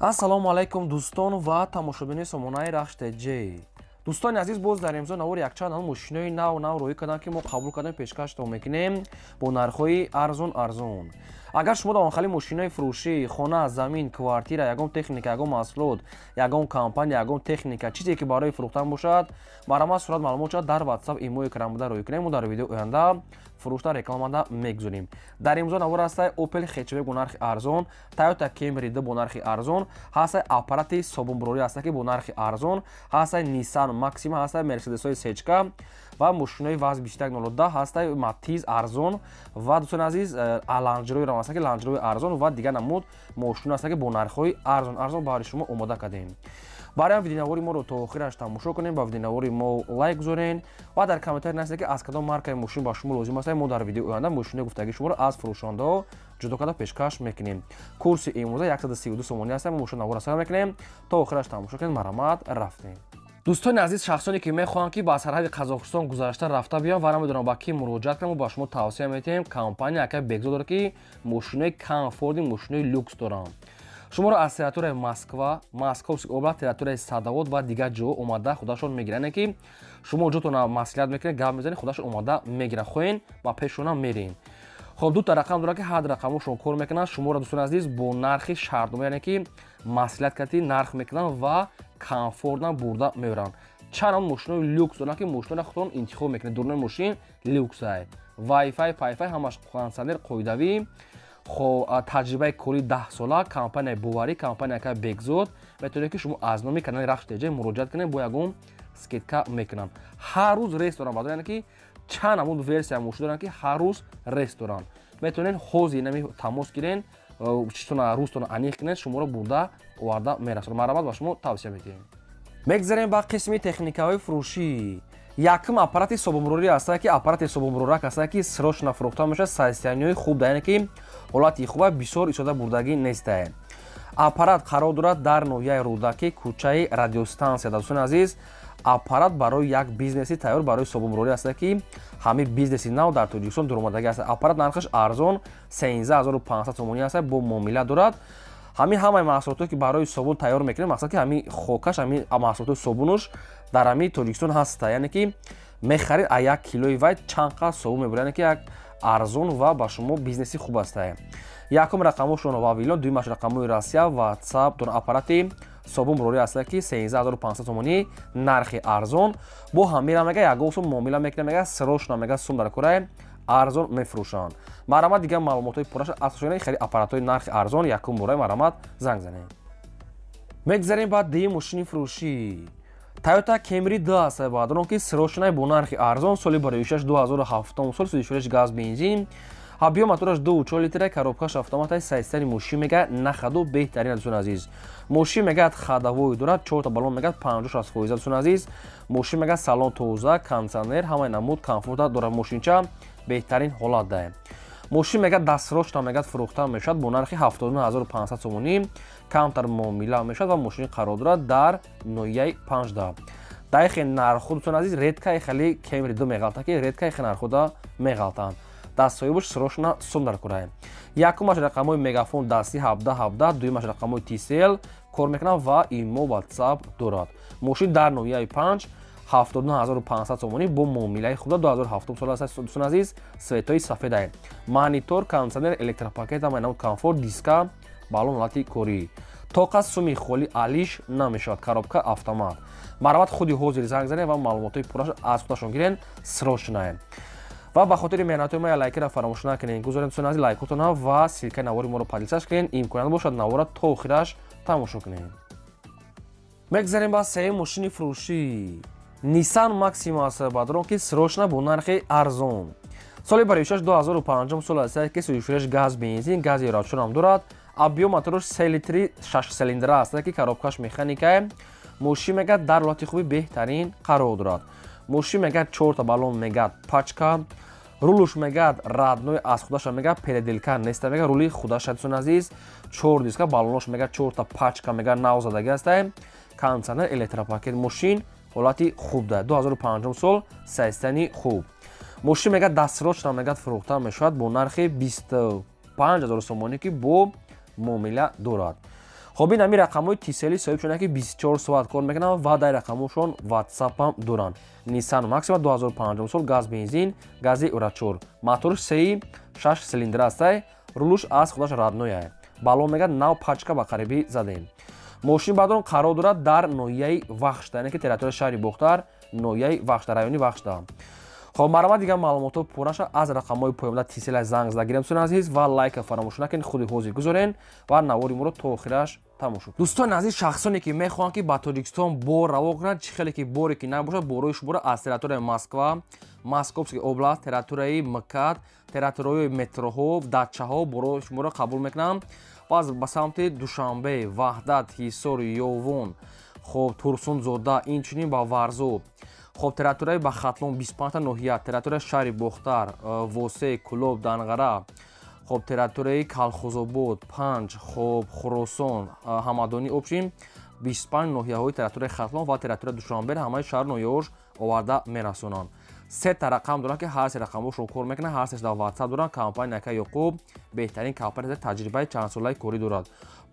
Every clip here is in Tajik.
Ассалому алайкум, дӯстон ва тамошобинони сомонаи Рахш ТЖ. Дӯстони азиз, боз дар имзо навори якчанд ҳам мошинои нав нав роҳӣ кардам, ки мо қабул кардем, пешкаштон мекунем бо нархҳои арзон арзон. Агар шумо дар онхали мошинои фурӯшӣ, хона, замин, квартира, ягон техника, ягон маҳсулот, ягон компания, ягон техника, чизе ки барои фурӯхтан бошад, марҳамат, сурат, маълумот шавад, дар WhatsApp, имо, экран буда роҳӣ кунем. Мо дар видеои оянда фурӯшта рекламада мегузорем. Дар имзо навор ҳастай Opel Hatchback бо нархи арзон, Toyota Camry 2 бо нархи арзон, ҳастай аппарати собунбурорӣ ҳаста, ки бо нархи арзон, ҳастай Nissan Maxima, ҳастай Mercedes-ҳои сечка ва мошинои ВАЗ 2110, ҳастай Matiz арзон ва, дӯстони азиз, Land Rover ҳаста, ки Land Rover арзон ва дигар намуд мошино ҳаста, ки бо нархҳои арзон арзон барои шумо омода кардем. Барои ҳам видеонавори моро то охираш тамошо кунем, ба видеонавори мо лайк гузорен ва дар комментарий нависед, ки аз кадом маркаи мошин ба шумо лозим аст. Мо дар видеои оянда мошинои гуфтагии шуморо аз фурӯшандаҳо ҷудо карда пешкаш мекунем. Курси имрӯза 132 сомонӣ аст. Мо мошин навора сар мекунем, то охираш тамошо кунед. Марҳамат, рафтем. Дӯстони азиз, шахсоне ки мехоҳанд, ки ба сарҳади Қазоқистон гузашта рафта биён ва намедонам ба кӣ муроҷиат кунам, ба шумо тавсия метиҳем компания акай Бекзод дорад, ки мошинои комфортный, мошинои люкс доранд. Шуморо аз территорияи Москва, Московский область, территорияи Садовод ва дигар ҷо омада худашон мегиранд. Яъне ки шумо ҷотона маслиҳат мекунед, гап мезанед, худашон омада мегиранд, хоҳен ба пешона мерен. Хоб, дута рақам дорад, ки ҳар рақамошон кор мекунанд. Шуморо, дӯстони азиз, бо нархи шартнома, яъне ки маслиҳат карди нарх мекунанд ва комфортно бурда меоранд. Чанд мошинои люкс доранд, ки мошиноро худтон интихоб мекунед. Дурнои мошин люксай, вайфай, пайфай, ҳамаш, кондитсионер қоидавӣ. Хоб, таҷрибаи кори 10 сола, компанияи боварӣ, компания ка Бекзод. Метавонед, ки шумо аз номи канали Рахш ТЖ муроҷиат кунед, бо ягон скидка мекунанд. Ҳар рӯз рейс доранд бадо, яъне ки чанд намуд версия мошин доранд, ки ҳар рӯз рейс доранд. Метавонед ҳозир нами тамос гирен, чизтона рӯзтона аниқ кунед, шуморо бурда оварда мерасонад. Марҳамат, ба шумо тавсия медиҳем. Мегзарем ба қисми техникаҳои фурӯшӣ. Якум аппарати собунбурорӣ ҳаста, ки аппарати собунбурорак ҳаста, ки срочно фурӯхта мешавад. Состояние хуб да, яъне ки ҳолати хуба, бисёр истода бурдагӣ нестае. Аппарат қарор дорад дар ноҳияи Рӯдакӣ, кӯчаи Радиостансия. Дӯстони азиз, аппарат барои як бизнеси тайёр барои собунбурорӣ аст, ки ҳамин бизнеси нав дар Тоҷикистон дуромадагӣ аст. Аппарат нархаш арзон, 13 500 сомонӣ аст, бо муомила дорад. Ҳамин ҳамаи маҳсулотое ки барои собун тайёр мекунем, мақсад ки ҳамин хокаш, ҳамин маҳсулотои собунуш дар ҳамин Тоҷикистон ҳаста. Яъне ки мехарид, а 1 килои вай чанд қад собун мебурад, яъне ки як арзон ва ба шумо бизнеси хуб астае. Якум рақамошон Вавилон, дуюмаш рақамҳои Россия, WhatsApp дор. Аппарати собун бурорӣ аста, ки 13 500 сомонӣ, нархи арзон. Бо ҳамира мега, ягон сум муомила мекунад, мега, срочно, мега, сум дар кораи, арзон мефурӯшанд. Марҳамат, дигар маълумотҳои пурраша аз хари аппаратҳои нархи арзон якум бораи, марҳамат, занг занед. Мегзарем ба дуюм мошини фурӯшӣ. Toyota Camry 2 аст, баъдон ки срочный, бо нархи арзон, соли бароишаш 2007 сол, сӯзишвориш газ, бензин, объём мотораш 2,4 литра, коробкаш автоматай. Состояние мошин, мега, на ходу беҳтарин. Дӯстони азиз, мошин, мегӯяд, ходовой дорад, чорта баллон, мегӯяд, 50-60%. Дӯстони азиз, мошин, мегӯяд, салон тоза, кондитсионер, ҳамаи намуд комфорта дорад. Мошинча беҳтарин ҳолат дае. Мошин, мегӯяд, дастсрочно, мегӯяд, фурӯхта мешавад бо нархи 79 500 сомонӣ, камтар муомила мешавад ва мошини қарор дорад дар ноҳияи Панҷда. Дар нархҳо, дӯстони азиз, редко хеле Camry 2 меғалта, ки редко нархҳода меғалтанд. Дастсоҳибаш срочно сум дар курае. Якумаш рақамҳои Мегафон дастӣ 17 17, дуюмаш рақамҳои Tcell кор мекунад ва имо, WhatsApp дорад. Мошин дар ноҳияи Панҷ, 79 500 сомонӣ, бо муомилаи худа, 2007 сол аст. Дӯстони азиз, цветои сафедае, монитор, кондитсионер, электропакет, ҳамаи намуд комфорт, диска, баллон, ҳолати корӣ, тоқа суми холӣ алиш намешавад, коробка автомат. Марҳамат, худи ҳозир занг занед ва маълумотҳои пурраш аз худашон гирен, срочное. Ва ба хотири меҳнатҳои ма лайкера фаромӯш накунед, гузорем, дӯстони азиз, лайкотона ва ссылкаи навори моро поделиться кунед. Имконият бошад, навора то охираш тамошо кунед. Мегзарем ба сеюм мошини фурӯшӣ. Nissan Maxima аст, бадрон ки срочно, бо нархи арзон, соли бароишаш 2005 сол аст, ки сӯзишвориш газ, бензин, гази равшанам дорад. Объём мотораш 3 литри, 6 цилиндра аст, ки коробкаш механикае. Мошин, мегӯяд, дар ҳолати хуби беҳтарин қарор дорад. Мошин, мегӯяд, чорта баллон, мегӯяд, пачка, рулуш, мегӯяд, родной аз худаша, мегӯяд, переделка неста, мегӯяд, рули худаша. Дӯстони азиз, чор диска, баллонош, мегӯяд, чорта пачка, мегӯяд, нав задагӣ астае, кондитсионер, электропакет. Мошин ҳолати хуб дорад, 2005 сол, состояние хуб. Мошин, мегӯяд, дастсрочно, мегӯяд, фурӯхта мешавад бо нархи 25 000 сомонӣ, ки бо муомила дорад. Хоб, ин ҳамин рақамҳои Тисели соҳиб шуда, ки 24 соат кор мекунанд ва дар рақамҳошон WhatsApp-ам доранд. Nissan Maxima 2005 сол, газ бензин, гази Евро 4, моторш сеи 6 цилиндр астай, рулуш аз худаш родной. Балон мегад нав, пачка ба қарибӣ задем. Мошин баъдон қарор дорад дар ноҳияи Вахшта, яъне ки территорияи шаҳри Бохтар, ноҳияи Вахшта, райони Вахшта. Хоб, марҳамат, дигар маълумотҳо пурраша аз рақамҳои поёнда Тисела занг зада гирем. Дӯстони азиз, ва лайка фаромӯш накунед, худи ҳозир гузорен ва навори моро то охираш тамошо. Дӯстони азиз, шахсоне ки мехоҳанд, ки ба Тоҷикистон бор раво кунанд, чӣ хеле ки боре ки набошад, борҳои шуморо аз территорияи Москва, Московский область, территорияи МКАД, территорияи метроҳо, дачаҳо борҳои шуморо қабул мекунам. Баъз ба самти Душанбе, Ваҳдат, Ҳисор, Ёвон, хоб, Турсунзода, инчунин ба Варзоб, хоб, территорияи ба Хатлон, 25 ноҳия, территорияи шаҳри Бохтар, Восе, Кулоб, Данғара, хоб, территорияи Калхозобод, Панҷ, хоб, Хуросон, Ҳамадонӣ, общем 25 ноҳияҳои территорияи Хатлон ва территорияи Душанбе, ҳамаи шаҳр ноҳияҳош оварда мерасонанд. Сета рақам доранд, ки ҳар се рақамҳошон кор мекунанд, ҳар сеш дар WhatsApp доранд. Компания ака Ёқуб беҳтарин компания, таҷрибаи чандсолаи корӣ дорад.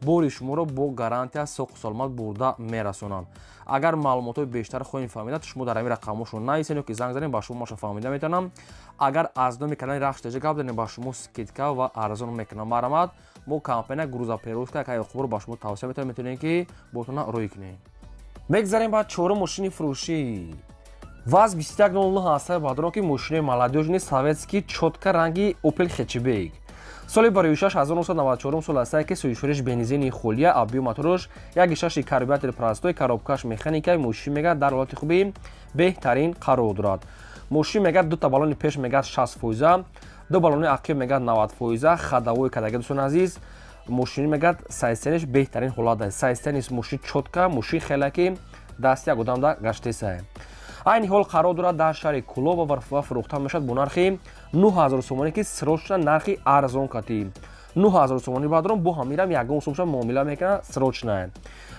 Бори шуморо бо гарантия соқу саломат бурда мерасонанд. Агар маълумотҳои бештар хоҳем фаҳмидад, шумо дар ҳамин рақамҳошон нависен ё ки занг занем, ба шумо маша фаҳмида метавонам. Агар аз номи канали Рахш ТЖ гап занем, ба шумо скидка ва арзон мекунам. Марҳамат, мо компания грузоперевозка ака Ёқубро ба шумо тавсия метавонем, метавонем ки ботона рӯй кунем. Мегзарем ба чорум мошини фурӯшӣ. ВАЗ 2109 ҳастаи бадрон, ки мошинои молодёжный, советский, чётко, ранги Опел хэтчбек, соли барои 1994 сол ҳастае, ки сӯзишвориш бензини холия, объём моторш 1,6, карбюратор простой, коробкаш механикаи. Мошин мегад дар ҳолати хуби беҳтарин қарор дорад. Мошин мегад дута балони пеш мегад 60%, ду балони ақиб мегад 90%, ходовой кадаги. Дӯстони азиз, мошин мегад состояниш беҳтарин ҳолат аст. Состояниш мошин чётко, мошин хеле ки дасти як одамда гаштесае. Айни ҳол қарор дорад дар шаҳри Кулоба ва фурӯхта мешавад бо нархи 9000 сомонӣ, ки срочно, нархи арзон катӣ 9000 сомонӣ. Баъдрон бо ҳамирам ягон сумша муомила мекунад, срочно.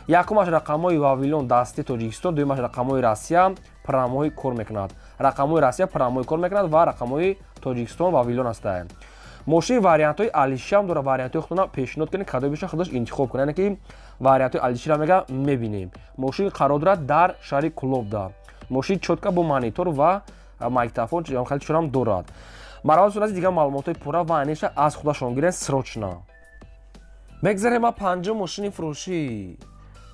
Якумаш рақамҳои Вавилон дасти Тоҷикистон, дуюмаш рақамҳои Россия, прямой кор мекунад. Рақамҳои Россия прямой кор мекунад ва рақамҳои Тоҷикистон Вавилон ҳастанд. Мошин вариантҳои алишиам дорад. Вариантҳои худтона пешниҳод кунед, кадомеша худаш интихоб кунад, яъне ки вариантҳои алишира мега мебинем. Мошин қарор дорад дар шаҳри Кулобда. Мошин чётко бо монитор ва магнитофон хеле чорам дорад. Марҳамат, сурази дигар маълумотҳои пурра ва аниша аз худашон гирен, срочно. Мегзарем ба панҷум мошини фурӯшӣ.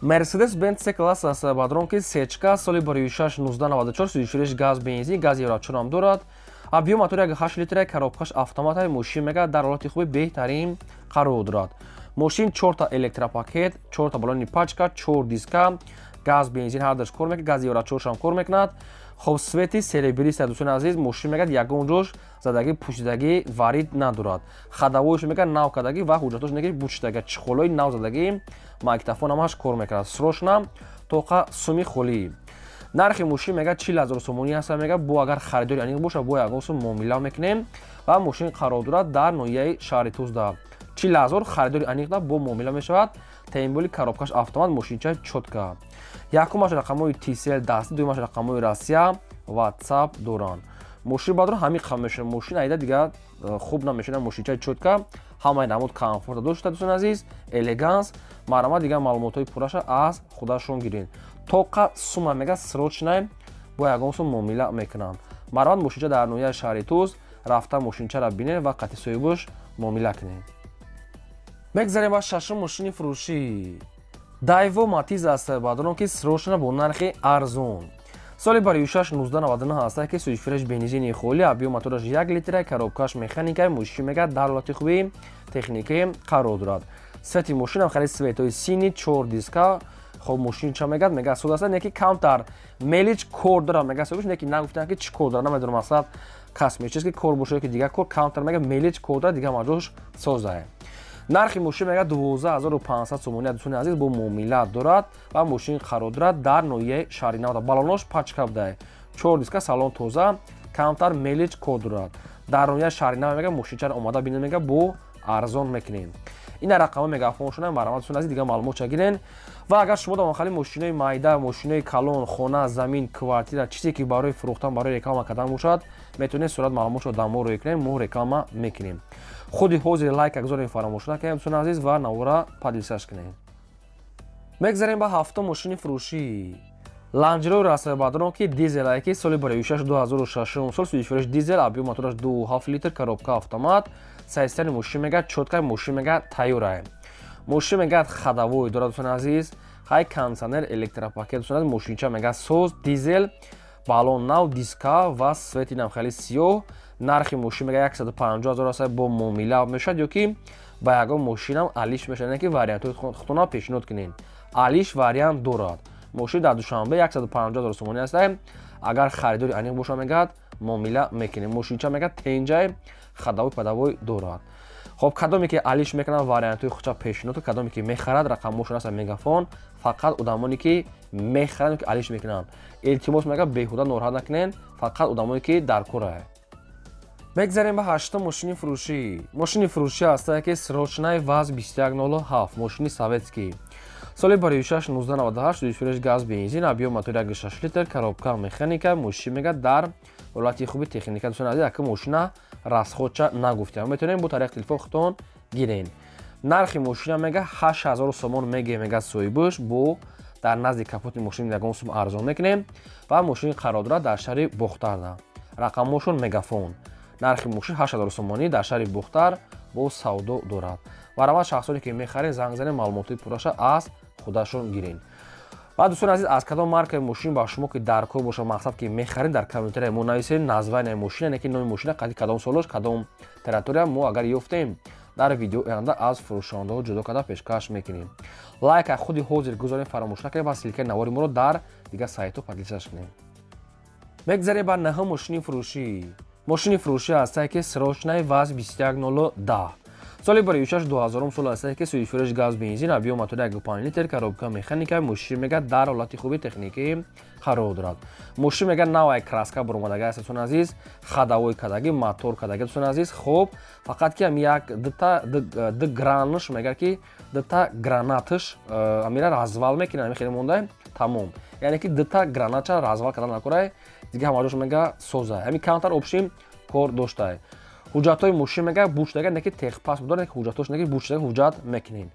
Мерседес Бенц С класс аст бадрон, ки сечка, соли барои 1994, сӯзишвориш газ бензин, газ Евро 4 дорад, объём мотор 1,8 литра, коробкаш автомат. Мошин мега дар ҳолати хуби беҳтарин қарор дорад. Мошин чорта электропакет, чорта балони пачка, чор диска, газ бензин ҳардаш кор мекунад, газ Евро 4 кор мекунад. Хоб, цвети серебристый. Дӯстони азиз, мошин мегад ягон ҷош задагӣ, пӯшидагӣ варид надорад. Ходовойш мегад нав кардагӣ ва ҳуҷҷатош неги бучидага, чехолои нав задагӣ, магнитофон ҳамаш кор мекунад. Срочно, тоқа суми холӣ. Нархи мошин мегад 40 000 сомонӣ ҳаста. Мегад бо агар харидори аниқ боша, бо ягон сум муомила мекунем. Ва мошин қарор дорад дар ноҳияи шаҳри Тузда. 40 000, харидори аниқда бо муомила мешавад. Тем более коробкаш автомат, мошинчаи чётко. Якумаш рақамҳои Тисел дастӣ, дуюмаш рақамҳои Россия, WhatsApp доранд. Мошин баъдро ҳамин қам мешавад. Мошин айда дигар хуб намешавад. Мошинчаи чётко, ҳамаи намуд комфорта дошта. Дӯстони азиз, элеганс. Марҳамат, дигар маълумотҳои пурраша аз худашон гиред. Тоқа сума мега срочно бо ягон сум муомила мекунанд. Марҳамат, мошинча дар ноҳияи шаҳри Туз, рафта мошинчаро бинед ва қатъи соҳибош муомила кунед. Мегзарем ба шашум мошини фурӯшӣ. Дайво Матиз аст баъдон, ки срочно бо нархи арзон, соли барои 1999 ҳаста, ки сӯзишвориш бензини холӣ, объём мотораш 1 литра, коробкаш механика. Мошин мега дар ҳолати хуби техникӣ қарор дорад. Цвети мошинам хеле цветҳои синий, чор диска. Хоб, мошин ча мегад? Мега суд аст, неки камтар мелич кор дорад, мега соҳибш, неки нагуфтанд, ки чӣ кор дорад, намедонам, мақсад косметический кор бошад ки дигар кор. Камтар мега мелич кор дорад, дигар маҷош созае. Нархи мошин мега 12 500 сомонӣ. Дӯстони азиз, бо муомила дорад ва мошин қарор дорад дар ноҳияи шаҳри Навда. Балонош пачка будае, чор диска, салон тоза, камтар мелич кор дорад. Дар ноҳияи шаҳри Нав мега мошинчаро омада бинед, мега бо арзон мекунем. Ина рақамҳо мегафоншона. Марҳамат, дӯстони азиз, дигар маълумотча гирен. Ва агар шумо дар мошинои майда, мошинои калон, хона, замин, квартира, чизе ки барои фурӯхтан, барои реклама кардан бошад, метавонед сурат маълумотшо дар мо рӯй кунем, мо реклама мекунем. Худи ҳозир лайка гузорем, фаромӯш накунем, дӯстони азиз, ва навора поделиться кунем. Мегзарем ба ҳафтум мошини фурӯшӣ. Land Rover аст, бадрон, ки дизел ки соли 2006 2006 сол, сӯзишвориш дизел, объём мотораш 2,7 литр, коробка автомат. Состояние мошин мега чёткай, мошин мега тайёрай. Мошин мега ходовой дорад, дӯстони азиз. Хай, кондиционер, электропакет, дӯстони азиз, мошинча мега соз, дизел, баллон нав, диска ва цвети нам хеле сиёҳ. Нархи мошин мега 150 ҳазор аст, бо муомила мешавад ё ки ба ягон мошинам алиш мешавад, ки вариантҳои худтона пешниҳод кунед. Алиш вариант дорад. Мошин дар Душанбе 150 ҳазор сомонӣ аст. Агар харидори аниқ боша, мегӯяд, муомила мекунем. Мошинча мегӯяд тенҷай, ходовой падовой дорад. Хоб, кадоме ки алиш мекунад, вариантҳои худша пешниҳод, кадоме ки мехарад, рақамошон аст Мегафон. Фақат одамоне ки мехаранд, ки алиш мекунанд, илтимос, мегӯяд, беҳуда нороҳат накунед, фақат одамое ки дар кора. Мегзарем ба ҳаштум мошини фурӯшӣ. Мошини фурӯшӣ ҳастае ки срочный ВАЗ 2107, мошини советский, соли 2006 1998, сӯзишвориш газ, бензин, объём мотор 1,6 литр, коробка механика. Мошин мега дар ҳолати хуби техника. Дӯстони азиз, ака, мошина расходча нагуфтем, метавонем бо тариқи телефон худтон гирен. Нархи мошина мега 8000 сомон меге, мега соҳибаш, бо дар назди капоти мошин ягон сум арзон мекунем. Ва мошини қарор дорад дар шаҳри Бохтарда, рақамошон Мегафон. Нархи мошин 8000 сомонӣ, дар шаҳри Бохтар бо савдо дорад. Баравад, шахсоне ки мехаред, занг занед, маълумоти пурраша аз худашон гирен. Ва дӯстони азиз, аз кадом маркаи мошин ба шумо ки дар кор боша, мақсад ки мехаред, дар комментария мо нависед названияи мошина, яъне ки номи мошина, қади кадом солош, кадом территория. Мо агар ёфтем, дар видео оянда аз фурӯшондаҳо ҷудо карда пешкаш мекунем. Лайка худи ҳозир гузорем, фаромӯш накунем ва ссылкаи навори моро дар дигар сайтҳо поделиться кунем. Мегзарем ба наҳум мошини фурӯшӣ. Мошини фурӯшӣ ҳастае ки срочный ВАЗ 21010, соли 2006 2000 сол ҳастае ки сӯзишвориш газ, бензин, объём мотори 1,5 литр, коробка механика. Мошин мега дар ҳолати хуби техникӣ қарор дорад. Мошин мега навай краска баромадага аст, дӯстони азиз, ходовой кадаги, мотор кадаги, дӯстони азиз. Хуб, фақат ки ам як дута ду гранаш мега ки дута гранаташ амира развал мекунад, ами хеле монда, тамом. Яъне ки дута гранача развал кардан накорай, дига ҳамаҷош мега созай, ҳами камтар общем кор доштай. Ҳуҷҷатҳои мошин мега бучдага, не ки техпаспорт дорад, ҳуҷҷатҳош неки бучдага, ҳуҷҷат мекунем.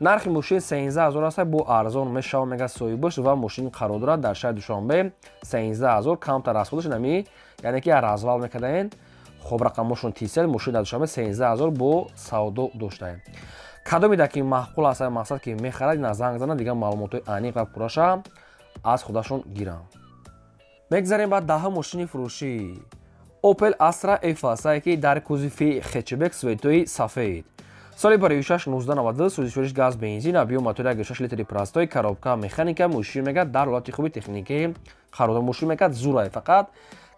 Нархи мошин 13 000 аст, бо арзон мешава, мега соҳибаш. Ва мошин қарор дорад дар шаҳри Душанбе. 13 000, камтар расходаш нами, яъне ки развал мекардаен. Хоб, рақамошон Тисел. Мошин дар Душанбе 13 000 бо савдо доштаем. Кадоме да ки маъқул аст, мақсад ки мехарад, ина занг занад, дигар маълумотҳои аниқ ва пурраша аз худашон гиранд. Мегзарем ба даҳум мошини фурӯшӣ. Opel Astra F астае ки дар кузови хэтчбек, цветои сафед, соли 2006 1992, сӯзишвориш газ, бензин, объём мотори 1,6 литри простой, коробка механика. Мошин мега дар ҳолати хуби техникӣ қарор дорад. Мошин мега зурай, фақат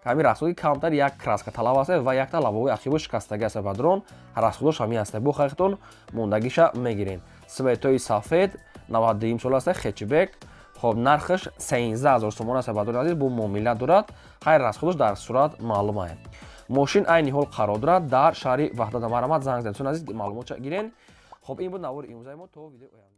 ҳамин расходи камтар, як краска талаб аст ва якта лобовой ақибо шикастагӣ аст. Бадрон, расходош ҳамин аст, бо хайхтон мондагиша мегирен. Цветои сафед, 92 сол аст, хэтчбек. Хоб, нархаш 13 000 сомон аст, бадрон азиз, бо муомила дорад. Хайр, расходош дар сурат маълум ае. Мошин айни ҳол қарор дорад дар шаҳри Ваҳдат. Марҳамат, занг занед, азиз, маълумотша гирен. Хоб, ин буд навори имрӯзаи мо. То видеои оянда.